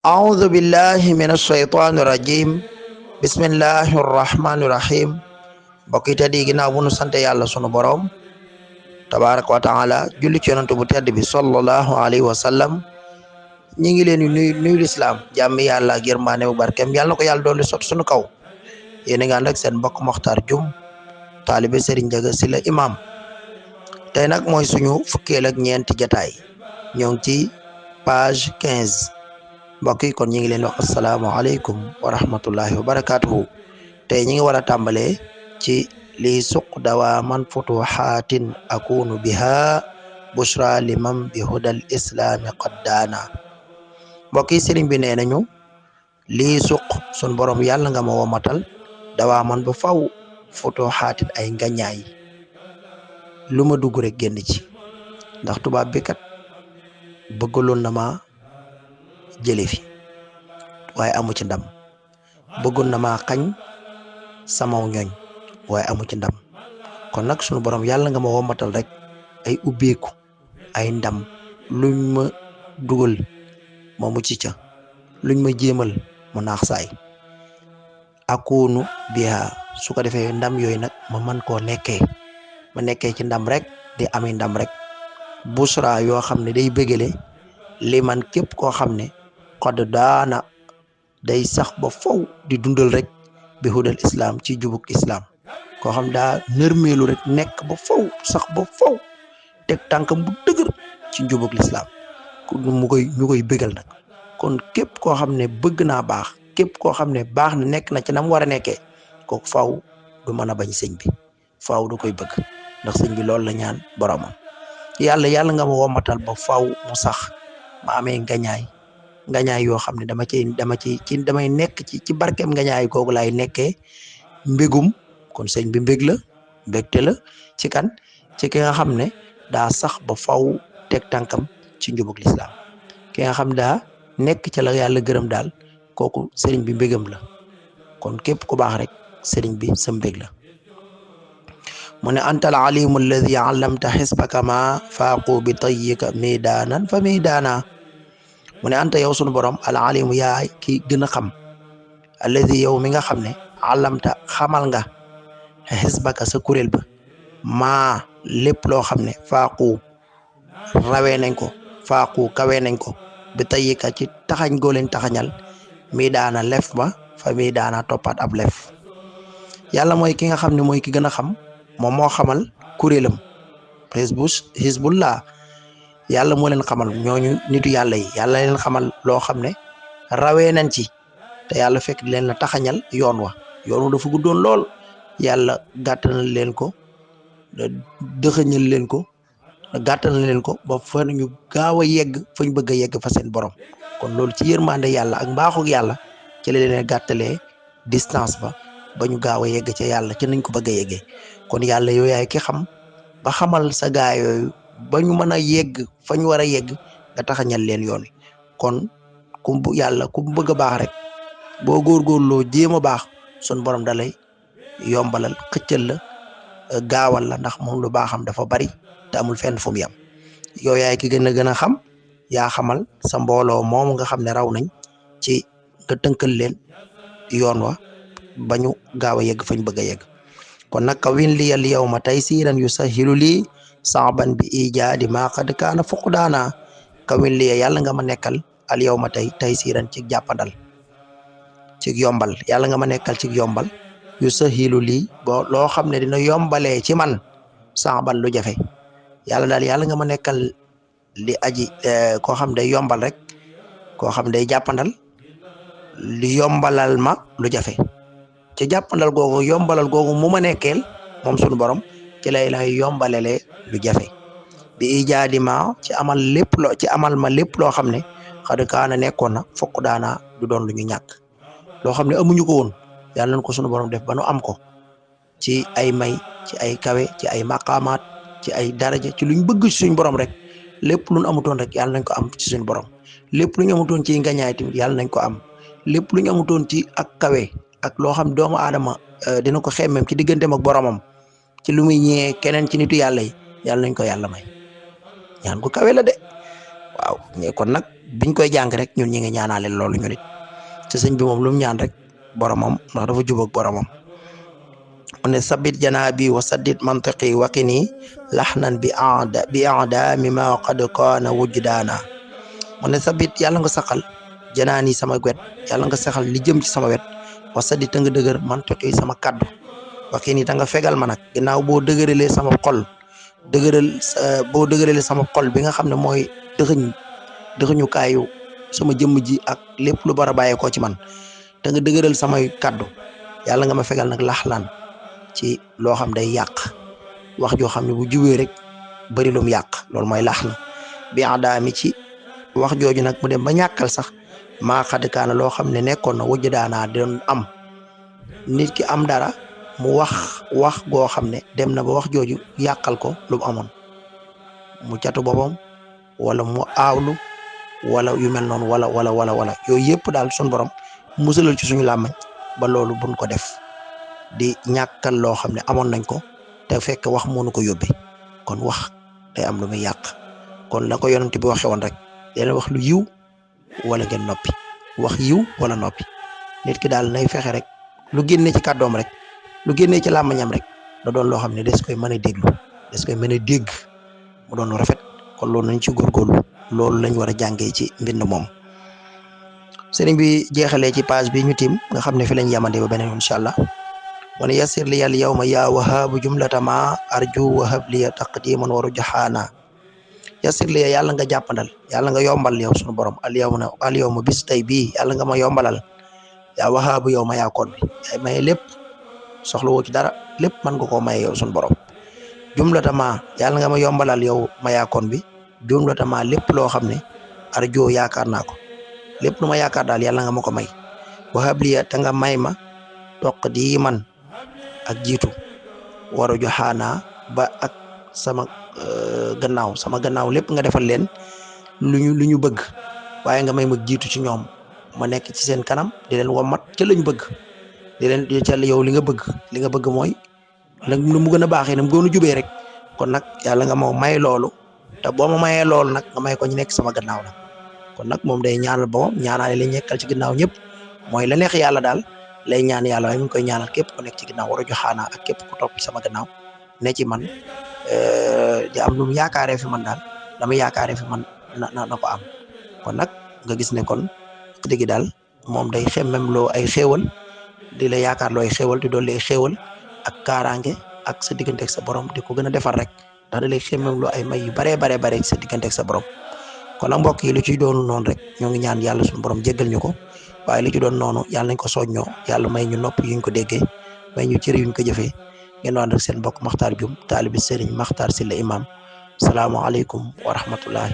أعوذ بالله من الشيطان الرجيم بسم الله الرحمن الرحيم mbokk yi tedd yi ginnaaw bu nu sante yàlla sunu borom tabaraka wa taala julli ci yonent bu tedd bi sallallahu alayhi wa sallam ñi ngi leen di nuyu lislaam jàmm yàlla ak yërmaane bu barkeem yàlla na ko yàlla doole sot sunu kaw yéen a ngi ànd ak seen mbokk Mokhtar Dioum taalibe Serigne Ndiaga Sylla imam tey nag mooy suñu fukkeel ak ñeenti jataay ñoo ngi ci page 15 mbokk yi kon ñi ngi leen wax asalaamaaleykum wa rahmatullahi wa barakatuhu tey ñi ngi war a tàmbalee ci li suq dawa man futuhatin akunu biha bushra liman bi hudal islami qad daana mbokk yi sëriñ bi nee nañu lii suq sun borom yàlla nga ma womatal dawa man ba faw futuhatin ay ngañaay lu ma dugg rek génn ci ndax tubaab bi kat bëggaloon na ma jële fi waaye amu ci ndam bëggoon na ma xañ samaw ñooñ waaye amu ci ndam kon nag sunu borom yàlla nga ma womatal rek ay ubbeeku ay ndam luñ ma dugal ma mucc ca luñ ma jéemal mu naax saay akunu biha su ko defee ndam yooyu nag ma man koo nekkee ma nekkee ci ndam rek di ami ndam rek busra yoo xam ne day bégale li man képp koo xam ne xod daana day sax ba faw di dundal rek bi hudal islam ci jubuk islam koo xam daa nërmeelu rek nekk ba faw sax ba faw teg tànkam bu dëgër ci njubug lislaam ñu koy bégal nag kon képp koo xam ne bëgg naa baax képp koo xam ne baax na nekk na ci nam war a nekkee kooku faw du mën a bañ sëñ bi faw du koy bëgg ndax sëñ bi loolu la ñaan boromam yàlla nga ma womatal ba faw mu sax ma amee ngañaay yoo xam ne damay nekk ci barkeem ngañaay googu laay nekkee mbégum kon sëñ bi mbég la mbégte la ci kan ci ki nga xam ne daa sax ba faw teg tànkam ci njubug lislaam ki nga xam daa nekk ca la yàlla gërëm daal kooku sëriñ bi mbégam la kon képp ku baax rek sëriñ bi sa mbég la mu ne anta al alimu alladi allamta xisbaka ma faaqu bi tayyika midaanan fa midaana mu ne anta yow sunu borom al alimu yaay ki gën a xam alladi yow mi nga xam ne allamta xamal nga xisbaka sa kuréel ba maa lépp loo xam ne faaqu rawee nañ ko faaqu kawee nañ ko bi tayyika ci taxañ goo leen taxañal midaana lef ba fa midaana toppaat ab lef yàlla mooy ki nga xam ne mooy ki gën a xam moom moo xamal kuréelam xisbullah yàlla moo leen xamal ñooñu nitu yàlla yi yàlla leen xamal loo xam ne rawee nañ ci te yàlla fekk di leen la taxañal yoon wa dafa guddoon lool yàlla gàttanal leen ko dëxëñal leen ko gàttanal leen ko ba fa ñu gaaw a yegg fañ bëgg a yegg fa seen borom kon loolu ci yërmande yàlla ak mbaaxu yàlla ci la leen gàttalee distance ba ñu gaaw a yegg ca yàlla ci nañ ko bëgg a yeggee kon yàlla yow yaay ki xam ba xamal sa gaa yooyu ba ñu mën a yegg fa ñu war a yegg nga taxañal leen yoon wi kon ku bëgg a baax rek boo góorgóorloo jéem a baax sun borom dalay yombalal xëccal la gaawal la ndax moom lu baaxam dafa bari te amul fenn fu mu yam yow yaay ki gën a xam yaa xamal sa mbooloo moomu nga xam ne raw nañ ci nga tënkal leen yoon wa ba ñu gaaw a yegg fañ bëgg a yegg kon nag kawin liyal yawma taysiran yusahilu lii saaban bi ijaadi maa qad kaana fuqdaana kawin liya yàlla nga ma nekkal al yawma taysiran ci jàppandal ci yombal yàlla nga ma nekkal ci yombal yusahilu lii bo loo xam ne dina yombalee ci man saaban lu jafe yàlla nga ma nekkal li aji koo xam day yombal rek koo xam day jàppandal li yombalal ma lu jafe ci jàppandal googu yombalal googu mu ma nekkeel moom sunu borom ci lay yombalalee lu jafe bi ijaadi ma ci amal ma lépp loo xam ne xad kaana nekkoon na fokk daana du doon lu ñu ñàkk loo xam ne amuñu ko woon yàlla nañ ko sunu borom def ba nu am ko ci ay may ci ay kawe ci ay maqaamaat ci ay daraja ci luñ bëgg ci suñ borom rek lépp luñ amutoon rek yàlla nañ ko am ci suñ borom lépp luñ amutoon ci ngañaay tamit yàlla nañ ko am lépp luñ amutoon ci ak kawe ak loo xam doomu aadama dina ko xemmem ci digganteem ak boromam ci lu muy ñëwee keneen ci nitu yàlla yi yàlla nañ ko yàlla may ñaan gu kawe la de waaw kon nag biñ koy jàng rek ñun ñi ngi ñaanale loolu ñu nit ci sëñ bi moom lu mu ñaan rek boromam ndax dafa jubóog boromam mu ne sabit janaabi wa saddit mantiqi waqini laxnan bi aadaami ma qad kaana wujdaana mu ne sabit yàlla nga saxal janaani sama wet yàlla nga saxal li jëm ci sama wet wa saddit ta nga dëgër mantiqi sama kaddu waqini ta nga fegal ma nag ginnaaw boo dëgëralee sama xol boo dëgëralee sama xol bi nga xam ne mooy dëxëñukaayu sama jëmm ji ak lépp lu bara bàyyeekoo ci man te nga dëgëral samay kaddu yàlla nga ma fegal nag laxlaan ci loo xam day yàq wax joo xam ne bu jubee rek bari lum yàq loolu mooy lax na bi adaami ci wax jooju nag mu dem ba ñàkkal sax maa xadkaana loo xam ne nekkoon na wujj daanaa doon am nit ki am dara mu wax goo xam ne dem na ba wax jooju yàqal ko lu mu amoon mu catu boppam wala mu aawlu wala yu mel noonu wala yooyu yëpp daal suñu borom musalal ci suñu làmmañ ba loolu buñ ko def di ñàkkal loo xam ne amoon nañ ko te fekk wax mënu ko yóbbee kon wax day am lu muy yàq kon la ko yonent bi waxee woon rek dina wax lu yiw wala ngeen noppi wax yiw wala noppi nit ki daal nay fexe rek lu génnee ci kàddoom rek lu génnee ci làmmañam rek da doon loo xam ne des koy mën a déglu des koy mën a dégg mu doon lu rafet kon loolu nañ ci góorgóorlu loolu lañ war a jàngee ci mbind moom sëriñ bi jeexalee ci page bi ñu tim nga xam ne fi lañ yamande ba beneen incha allah mu ne yassir li yal yawma yaa wahaabu jumlata ma arju wahab li taqdiman waru jaxaana yassir li yàlla nga jàppandal yàlla nga yombal yow sunu borom al yawma bis tey bii yàlla nga ma yombalal yaa wahaabu yow ma yaakoon bi yaay maye lépp soxla woo ci dara lépp mën nga koo maye yow sunu borom jumlata ma yàlla nga ma yombalal yow ma yaakoon bi jumlata ma lépp loo xam ne arjo yaakaar naa ko lépp lu ma yaakaar daal yàlla nga ma ko may wahab li ta nga may ma toq di man ak jiitu waru joxaana ba ak sama gannaaw lépp nga defal leen lu ñu bëgg waaye nga may ma jiitu ci ñoom ma nekk ci seen kanam di leen wommat ca lañ bëgg di leen di ca yow li nga bëgg mooy nag nu mu gën a baaxee na mu gën a jubee rek kon nag yàlla nga ma may loolu te boo ma mayee loolu nag nga may ko ñu nekk sama gannaaw nag kon nag moom day ñaanal boppam ñaanaale li ñekkal ci ginnaaw ñëpp mooy la neex yàlla daal lay ñaan yàlla waaye mi ngi koy ñaanal képp ku nekk ci ginnaaw war a joxaana ak képp ku topp sama gannaaw ne ci man di am lu mu yaakaaree fi man daal la mu yaakaaree fi man na ko am kon nag nga gis ne kon dëgg daal moom day xemmem loo ay xéewal di la yaakaar loo ay xéewal di dolli ay xéewal ak kaaraange ak sa diggante ak sa borom di ko gën a defar rek ndax da lay xemmem loo ay may yu baree sa diggante ak sa borom kon nag mbokk yi lu ci doon noonu rek ñoo ngi ñaan yàlla suñu borom jéggal ñu ko waaye li ci doon noonu yàlla nañ ko soññoo yàlla may ñu nopp yuñ ko déggee may ñu cër yuñ ko jëfee ngeen ànd ak seen mbokk Makhtar Dioum taalibi Serigne Makhtar Sylla imam salaamualeykum wa rahmatullahi